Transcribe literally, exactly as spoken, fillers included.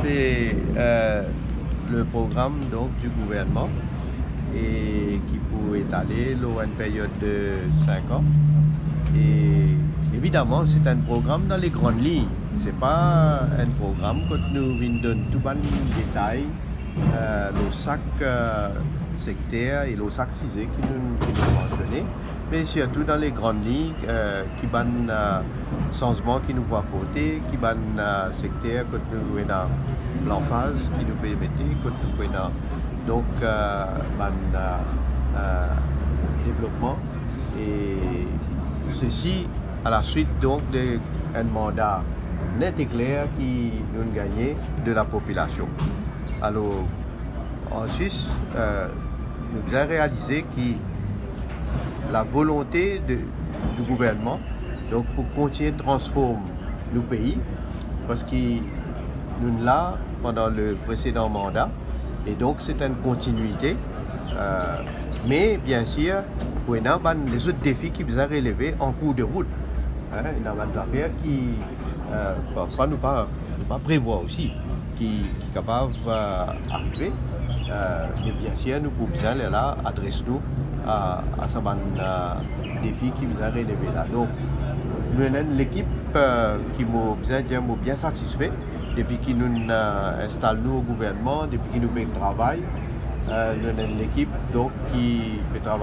C'est euh, le programme donc du gouvernement et qui pourrait étaler lor enn period de cinq ans. Et évidemment, c'est un programme dans les grandes lignes. C'est pas un programme kot nou vinn donn tou bann detay euh, lor sak euh, sekter e lor sak size ki nou, ki nou mansione, me sirtou dan le grann lign, euh, ki bann euh, sanzman ki nou pou aporte, ki bann euh, sekter kot nou ena lanfaz ki nou pe mete, kot nou ena donc euh, bann euh, euh, devlopman, e sesi à la suite donc de un mandat net et clair ki nou gagne de la population. Alors, en Suisse, euh, nou bizin realize ki la volonté de, du gouvernement, donc pour continuer de transformer le pays, parce que nous là pendant le précédent mandat, et donc c'est une continuité. Euh, mais bien sûr, pou ena bann lezot defi ki bizin releve an kour de rout. Hein, ena bann zafer ki euh, parfwa nou pa, nou pa prevwar osi ki, ki kapav euh, arive. Euh, e bien sir, nou pou bizin lerla adres nou a, a sa bann euh, defi ki bizin releve la. Donk, nou ena enn lekip euh, ki mo bizin dir mo bien satisfe depi ki nou euh, instal nou o gouvernman, depi ki nou pe travay. Euh, nou ena enn lekip donk ki pe travay